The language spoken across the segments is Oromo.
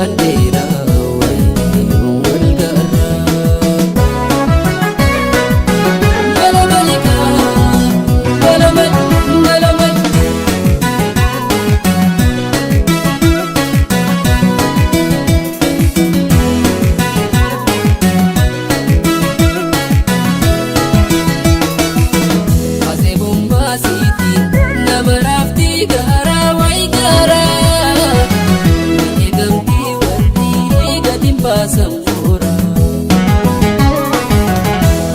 Karaan dheeraa wayii wal garraa. Mala malikaa mala mala mala. Aseebummaa siitiin nama raaftii garaa wayi garaa. Eegamtii warri gadi baasan moora.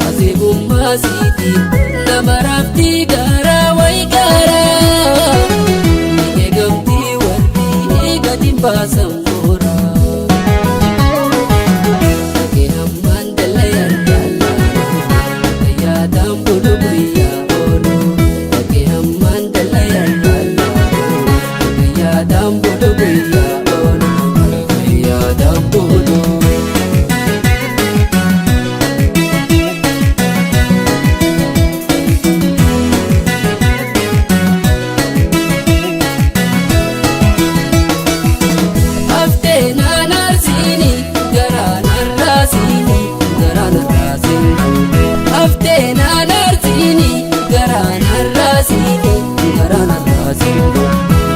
Aseebummaa siitiin nama raaftii garaa wayi garaa. Eegamtii warri gadi baasan moora. Dhagee hammaan dalayan jaalala. Yaadaan bulu guyyaa oolu. Dhagee hammaan dalayan jaalala. Yaadaan bulu guyyaa oolu. Yaadaan bulu. Haftee naannarsiini garaa narraasiini garaa narraasiini. Haftee naannarsiini garaa narraasiini garaa narraasiini.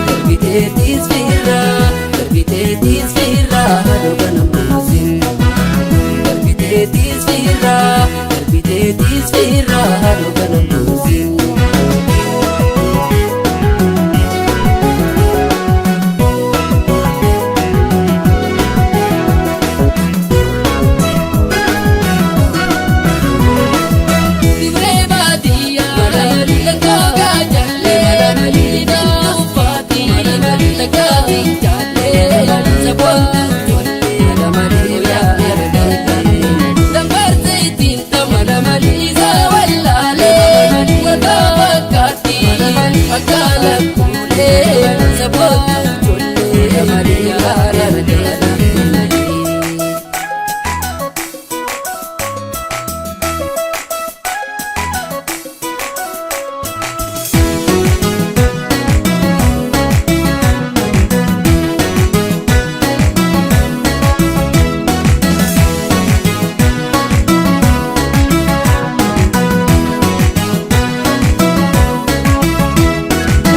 Darbiteetis firraa darbiteetis firraa haadha kana muusin. Darbiteetis firraa darbiteetis firraa haadha kana muusin. Dirree baadiyyaa lakkoogaa jallee uffaati lakkaatii jaallee saboota ijoollee dambarse ittiin tamana isaa wallaalee wataa fakkaatti akka lakkuulee saboota ijoollee.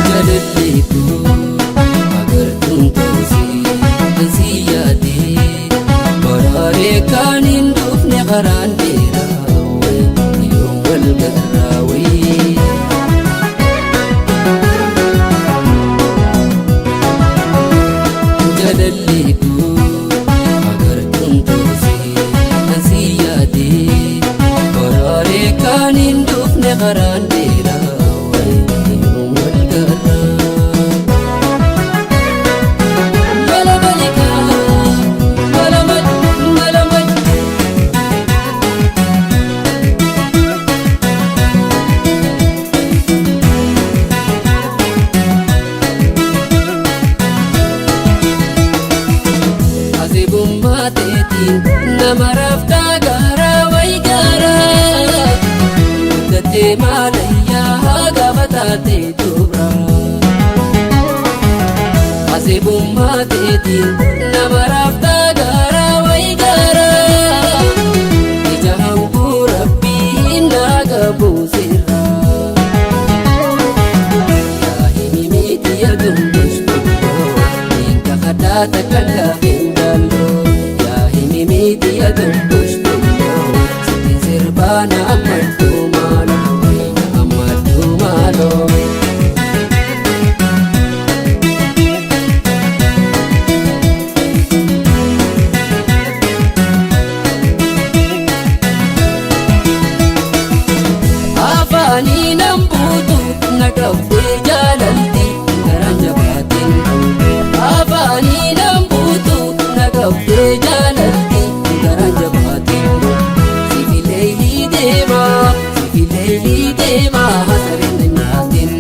Jaalalleetu agartuun ta'uusii ansii yaadee baraaree kan hin dhufne karaan dheeraa wayii yoom wal garraa wayii. Jaalalleetu agartuun ta'uusii ansii yaadee baraaree kan hin dhufne karaan dheeraa wayii yoom wal garraa. Mala malikaa mala mala mala. Aseebummaa teetiin nama raaftaa garaa wayi garaa. Guddattee maalayyaa gaafa taatee dubra. Aseebummaa teetiin nama raaftaa garaa wayi garaa. Ija hambuu rabbii naa qabuusirra. Yaahini miti yaadumbushtu ninka kadhaata kan gaafin jaallo. Yaahini miti yaadumbushtu sitiin sirbaana ammaddu maalo na ammaddu maalo. Afaanii nan buutu na qabdee jaalalti garaan jabaatiin. Afaanii nan buutu na qabdee jaalalti garaan jabaatiin. Sifileelii deemaa sifileelii deemaa hasareen na nyaatiin.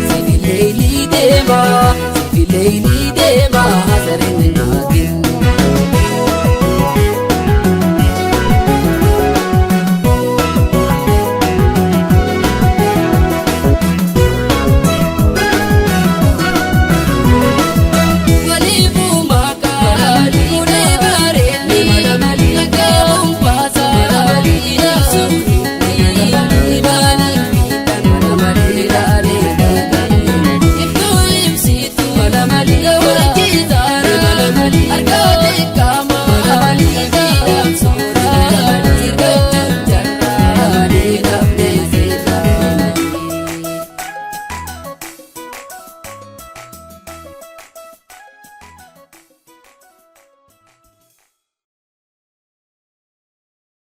Sifileelii deemaa sifileelii deemaa hasareen na nyaatiin.